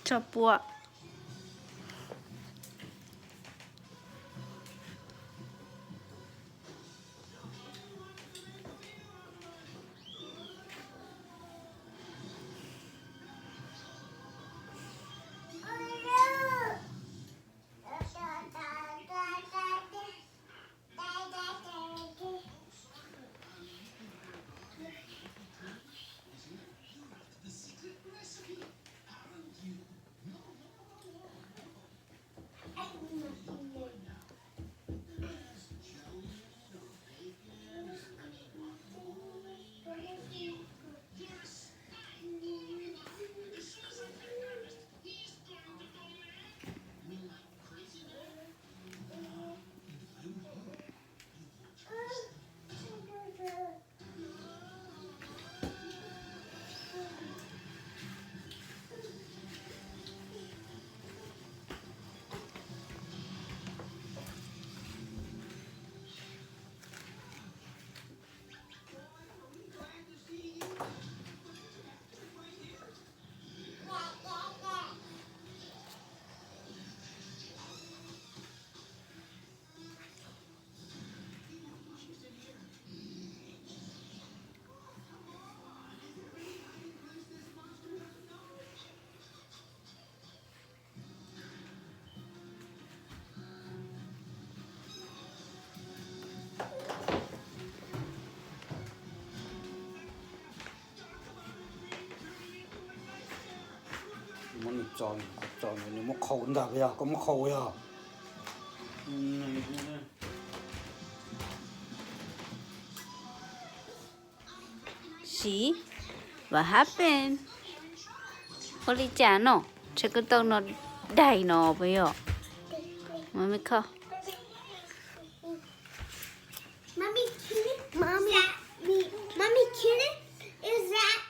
tso pua. Muab nws tso, tso nws, nws muab qhau ntag yog koj muab qhau yog. See what happened? Ua li cas no? Ntshe koj tau no daig no puas yog? Mommy, come. Mommy, can it? Mommy, Mommy, can it? Is that